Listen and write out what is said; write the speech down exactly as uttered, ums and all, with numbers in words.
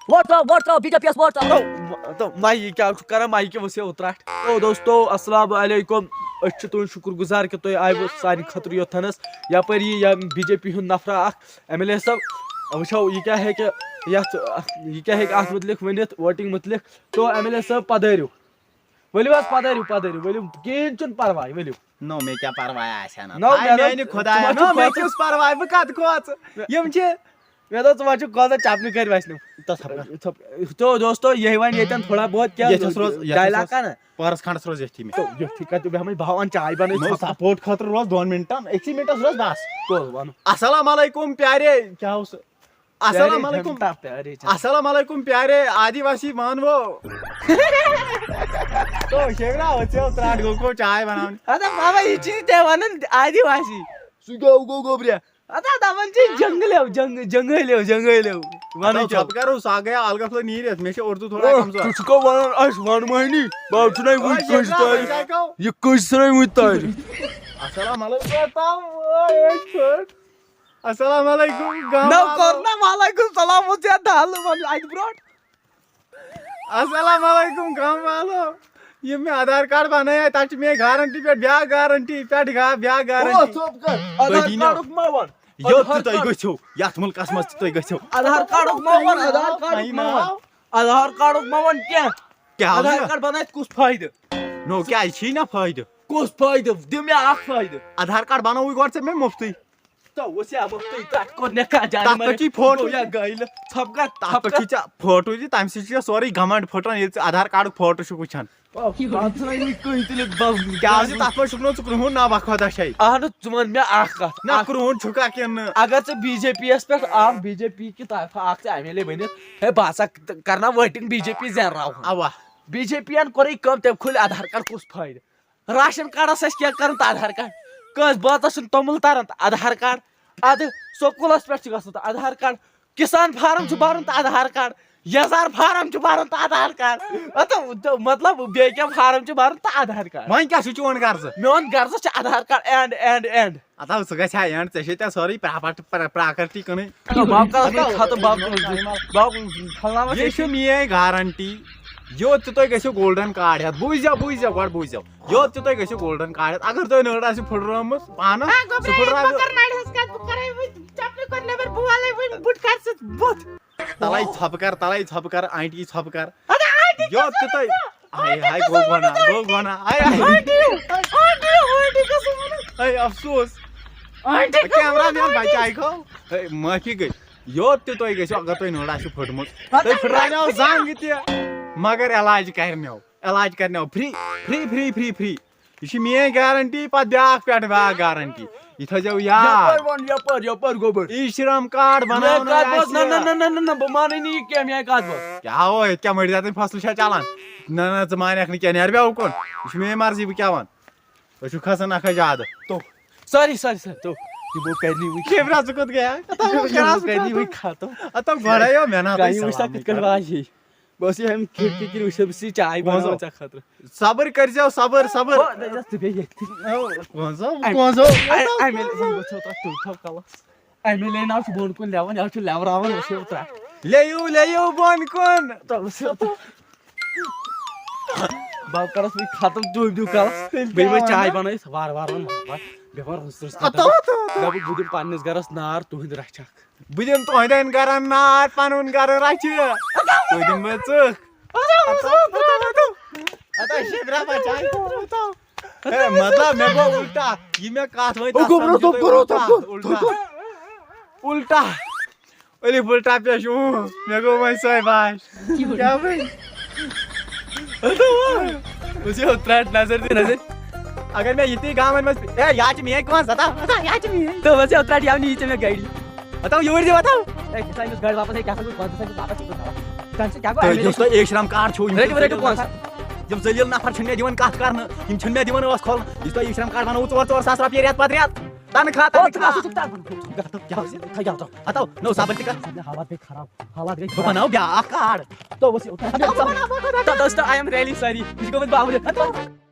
Vote ترٛاو، vote ترٛاو، B J P یَس ووٹ ترٛاو۔ تو مہ-، تو مہ یہِ کیٛاہ چھُ کران، مہ یہِ کیٛاہ وٕچھو ترٛٹھ۔ تو دوستو، السلام علیکم۔ أسۍ چھِ تُہُنٛد شُکُر گُزار کہِ تُہۍ آیوٕ سانہِ خٲطرٕ یوٚتتھَنَس۔ یَپٲرۍ یہِ یا بی جے پی ہُنٛد نفرا اکھ، ایم ایل اے صٲب، وٕچھو یہِ کیٛاہ ہیٚکہِ یَتھ، یہِ کیٛاہ ہیٚکہِ اَتھ مُتعلِق ؤنِتھ، ووٹِنٛگ مُتعلِق۔ تو ایم ایل اے صٲب، پَدٲرِو۔ ؤلِو حظ، پَدٲرِو، پَدٲرِو، ؤلِو، کِہیٖنۍ چھُنہٕ پَرواے، ؤلِو۔ نو، مےٚ کیٛاہ پَرواے آسہِ ہا نہ؟ نو، تھاے مےٚ دوٚپ، میٛانہِ ژٕ خۄدایہ، ما چھُکھ نو، مےٚ کھوژان؟ کُس پَرواے؟ بہٕ کَتہِ کھوژٕ؟ یِم چھِ، مےٚ دوٚپ، ژٕ ما چھُکھ کھوژان، چَپنہِ کٔرۍ وَسہِ نہٕ۔ تَتھ ہَپٲرۍ۔ تو دوستو، یہِ وَنہِ ییٚتٮ۪ن تھوڑا بہت کیٛاہ ییٚتھَس روز، ییٚتھَس ڈایلاگ روز۔ کَران۔ پٔرٕس کھنٛڈَس روز ییٚتھی مےٚ۔ تو ییٚتھی کَتہِ بیٚہمَے بہٕ ہاوان چاے بَنٲوِتھ نو، ژھۄپہٕ۔ سَپوٹ خٲطرٕ روز دۄن مِنٹَن، أکسٕے مِنٹَس روز بَس۔ تو وَنو۔ السلام علیکم پیارے، کیٛاہ اوس؟ السلام پیارے علیکم۔ جنتا، پیارے جنتا۔ السلام علیکم پیارے آدیواسی مانوو۔ تو شیخ راو، ژےٚ ترٛٹھ گوٚو کو چاے بَناوٕنۍ۔ اَدٕ بابا، یہِ چھی ژےٚ وَنان آدیواسی۔ سُہ گوٚو گوٚو گوٚبریا۔ اَدٕ دَپان چھِ جنٛگلیو، جنٛگ-، جنٛگلیو، جنٛگلیو۔ وَنٕے اَدٕ چھُ۔ ژھۄپہٕ کَرو، سُہ ہا گٔیو الگَس لٲگۍ نیٖرِتھ۔ مےٚ چھِ اُردو تھوڑا او، کمزور۔ ژٕ چھُکھ وَنان اَسہِ وَن مۄہنی؟ بابہٕ چھُنَے وٕنۍ أسۍ کٲنٛسہِ کیٛاہ تٲریٖخ۔ وٕنۍ کیٛاہ کَو؟ یہِ کٲنٛسہِ ژھٕنَے وٕنۍ تٲریٖخ۔ السلام علیکم۔ السلام علیکم، گام نو والو۔ کوٚر نا وعلیکم سلام، وۄنۍ ژےٚ دَہلہٕ وَن اَتہِ برونٛٹھ۔ السلام علیکم، گام والو۔ یہِ مےٚ آدھار کارڈ بنٲے، تَتھ چھِ مےٚ گارنٹی پٮ۪ٹھ بیٛاکھ گارنٹی، پٮ۪ٹھ گا-، بیٛاکھ گارنٹی۔ او، ژھوٚپ کر۔ آدھار تُہۍ دِیِو۔ کارڈُک ما وَن؟ یوٚت آدھار تہِ تُہۍ کارڈ۔ گٔژھِو، یَتھ مُلکَس منٛز تہِ تُہۍ گٔژھِو۔ آدھار کارڈُک ما وَن؟ آدھار کارڈُک ما وَن؟ آدھار کارڈُک ما وَن کینٛہہ؟ کیٛاہ آدھار حظ؟ کارڈ بنٲیِتھ کُس فٲیدٕ؟ نو، کیٛازِ چھی نہ فٲیدٕ؟ کُس فٲیدٕ؟ دِ مےٚ اَکھ فٲیدٕ۔ آدھار کارڈ بنووُے گۄڈٕ ژےٚ مےٚ مُفتٕے۔ تو وٕچھ یا مُفتٕے، تَتھ کوٚر نہ کانٛہہ جان تَتھ مَرِ۔ پٮ۪ٹھ چھُے فوٹو۔ گوٚو یا گٲیلہٕ۔ ژھۄپہٕ کَر، تَتھ ژھۄپہٕ پٮ۪ٹھ کَر۔ چھُے ژےٚ فوٹو تہِ، تَمہِ سۭتۍ چھُ ژےٚ سورُے گھمنٛڈ پھٕٹران، ییٚلہِ ژٕ آدھار کارڈُک فوٹو چھُکھ وٕچھان۔ او، تَتھ ژھٕنَے وٕنہِ کٕہٕنۍ تہِ لیکھ بَل-، کیٛازِ تَتھ منٛز چھُکھ نہٕ ژٕ کرٛہُن ناو بَکھوتہ چھَے؟ اہن حظ، ژٕ وَن مےٚ اَکھ کَتھ، نہ، اَکھ کرٛہُن چھُکھا کِنہٕ نہٕ؟ اگر ژٕ بی جے پی یَس پٮ۪ٹھ آکھ، بی جے پی کہِ طرفہٕ آکھ ژٕ ایم ایل اے بٔنِتھ، ہے، بہٕ ہسا کرناو ووٹِنٛگ بی جے پی زینراوہَن۔ اَوا۔ بی جے پی یَن کوٚرُے کٲم، تٔمۍ کھوٗلۍ آدھار کارڈ، کُس فٲیدٕ؟ راشن کارڈس آسہِ کینٛہہ کرُن تہٕ آدھار کارڈ، کٲنٛسہِ بٲژس چھُنہٕ توٚمُل تران تہٕ آدھار کارڈ، ادٕ سکوٗلس پٮ۪ٹھ چھُ گژھُن تہٕ آدھار کارڈ، کسان فارم چھُ برُن تہٕ آدھار کارڈ، یزار فارم چھُ برُن تہٕ آدھار کارڈ، اتہٕ تہٕ مطلب بیٚیہِ کینٛہہ فارم چھُ برُن تہٕ آدھار کارڈ۔ وۄنۍ کیٛاہ چھُ چون غرضہٕ؟ میون غرض چھُ Aadhaar card and and and. اتھ آو سُہ گژھِ ہا اینڈ، ژےٚ چھے ژےٚ سورُے پراپرٹی، پرا-، پراکرتی کٕنٕنۍ۔ باب کرس وۄنۍ ختم، باب کرس وۄنۍ۔ باب پھلناوس یہِ أسۍ۔ چھُ میٲنۍ گارنٹی۔ یوٚت تہِ تُہۍ گٔژھِو گولڈن کارڈ ہٮ۪تھ، بوٗززیو، بوٗززیو، گۄڈٕ بوٗززیو۔ یوٚت تہِ تُہۍ گٔژھِو گولڈن کارڈ ہٮ۪تھ، اگر تۄہہِ نٔر آسہِ پھٕٹرٲومٕژ پانس، ہا، سُہ گوٚبرا، پھٕٹراوِ۔ مۄکر نرِ ہٕنٛز کتھ، بہٕ کرے وۄنۍ چپلہِ کھۄر نٮ۪بر، بہٕ والے وۄنۍ بہٕ بُتھ کرٕ سۭتۍ بُتھ۔ تلے ژھۄپہٕ کر، تلے ژھۄپہٕ کر، آنٹی ژھۄپہٕ کر۔ ادا آنٹی یوٚت تہِ تُہۍ، ہاے، ہاے، گوٚو گۄناہ، گوٚو گۄناہ، ہاے، ہاے۔ آنٹی، آنٹی، آنٹی قسم۔ ہاے، افسوس۔ آنٹی قسم۔ کیمرہ مین بچاے کھو۔ ہے، معٲفی گٔے۔ یوٚت تہِ تۄہہِ گٔژھِو، اگر تۄہہِ نٔر آسہِ پھٔٹمٕژ، تۄہہِ پھٕٹراونیو زنٛگ تہِ، مگر علاج کرنیو، علاج کرنیو free، free، free، free، free۔ یہِ چھِ میٲنۍ گارنٹی، پتہٕ بیٛاکھ پٮ۪ٹھ بیٛاکھ گارنٹی۔ یہِ تھٲیزیو یاد۔ یپٲرۍ وَن، یپٲرۍ، یپٲرۍ گوٚبُر۔ ای شرم کارڈ میٛانہِ بناونہٕ کتھ بوز، نہ، آسہِ۔ نہ، نہ، نہ، نہ، نہ، بہٕ مانٕے نہٕ یہِ کینٛہہ، میٛانہِ کتھ بوز۔ کیٛاہ ہو، ییٚتہِ کیٛاہ مٔڈۍ دَتٕنۍ فصلہٕ چھا چلان؟ نہ، نہ، ژٕ مانکھ نہٕ کینٛہہ، نیر بیٛاو کُن۔ یہِ چھِ میٛٲنۍ مرضی، بہٕ کیٛاہ وَنہٕ۔ أسۍ چھِو کھسان اکھ ہَتھ زیادٕ۔ تو، sorry، sorry، sorry، تو۔ یہِ گوٚو کَرنی وٕنۍ۔ کیمرہ ژٕ کوٚت گٔیاکھ؟ اتھ آو یہِ گوٚو کَرنی وٕنۍ ختم۔ اتھ آو گۄڈَے یو مےٚ نا تۄہہِ ٹایم وٕچھ سلام تَتھ کِتھ کٔنۍ کرُن۔ واجے۔ بہٕ اوسُس یہِ ہیٚمہِ کھِڑکی کِنۍ وٕچھان، بہٕ چھُس یہِ چاے بناوان ژےٚ خٲطرٕ۔ صبر کٔرۍزیو، صبر، صبر۔ او، نہ، نہ، ژٕ بیٚہہ ییٚتھی۔ او، کون سا، اَمہِ، کون سا؟ اَمہِ، اَمہِ، اَمہِ، بہٕ چھُسو تۄہہِ ٹُوۍ تھاو کَلَس۔ اَمہِ لیے ناو چھُ بۄن کُن لٮ۪وان، یَتھ چھُ لٮ۪وراوان، وٕچھِو ترٛٹھ۔ لیٚیِو، لیٚیِو بۄن کُن۔ تَلہٕ وٕچھِو۔ بہٕ کَرَس وۄنۍ ختم ٹُوۍ دیُو کَلَس۔ تیٚلہِ بیٚیہِ کیٛاہ وۄنۍ چاے وَنہٕ؟ بَنٲیِتھ وارٕ وارٕ وَن، وارٕ وارٕ۔ بیٚیہِ وَن رٕژ رٕژ اَتھ کَتھ۔ آو، اَتھ آو، اَتھ آو۔ مےٚ دوٚپ، بہٕ دِمہٕ پنٛنِس گَرَس نار، تُہٕنٛدِ رَچھِ اَکھ۔ بہٕ دِمہٕ تُہٕنٛدٮ۪ن گَرَن نار، پَنُن گَرٕ رَچھِ۔ تُہۍ دِمہٕ بہٕ ژٕکھ۔ اَتھ آو، اَتھ آو، اَتھ آو۔ اَتھ آو شِبرا بَچاے۔ ہے، مطلب، مےٚ گوٚو اُلٹا۔ یہِ مےٚ کَتھ ؤنۍ، او، تَتھ گوٚبرو، سَمجھِ تُہۍ گوٚبرو، اُلٹا، گوٚبرو، اُلٹا۔ گوٚبرو۔ اُلٹا۔ الف الٹا پیش، اۭں، مےٚ گوٚو وۄنۍ سۄے باش۔ کیٛاہ وۄنۍ؟ وٕچھِو، ترٛٹھ نظر دِ نظر۔ اگر مےٚ یہِ تہِ گامَن منٛز، ہے، یا چھِ میٛٲنۍ کٲنٛسہِ، ہتا، ہتا، یا چھِ میٛٲنۍ۔ تہٕ وۄنۍ چھِ ترٛٹھ یَوٕ نِیہِ ژےٚ مےٚ گٲڑی۔ ہتا، یوٗرۍ دِ، ہتا۔ ہے، ژٕ تھاو أمِس گٲڑۍ واپَس، ہے، کیٛاہ سا گوٚو، پانٛژھ ساس رۄپیہِ واپَس، ژٕ تھاو۔ تَمہِ سۭتۍ کیٛاہ گوٚو، تہٕ ایم ایل اے یُس تۄہہِ ای شرم کارڈ چھُو، یِم رٔٹِو، رٔٹِو پونٛسہٕ۔ یِم ذٔلیٖل نفر چھِنہٕ مےٚ دِوان کَتھ کَرنہٕ، یِم چھِنہٕ مےٚ دِوان ٲس کھولنہٕ۔ یُس تۄہہِ ای شرم کارڈ بَنووُ ژور ژور ساس رۄپیہِ رٮ۪تھ پَتہٕ رٮ۪تھ، تَنخواہ، او، ژٕ تَنخواہ۔ کَس چھُکھ تَتھ بَنوومُت؟ کیٛاہ حظ؟ تھاو یَلہٕ ترٛاو۔ ہَتو، نو صبر تہِ کَر۔ حالات گٔے خراب۔ حالات گٔے بہٕ بَناوٕ بیٛاکھ کارڈ۔ تو ؤسِو۔ تو، تو، I am really sorry۔ یہِ چھُ گوٚمُت باوُل۔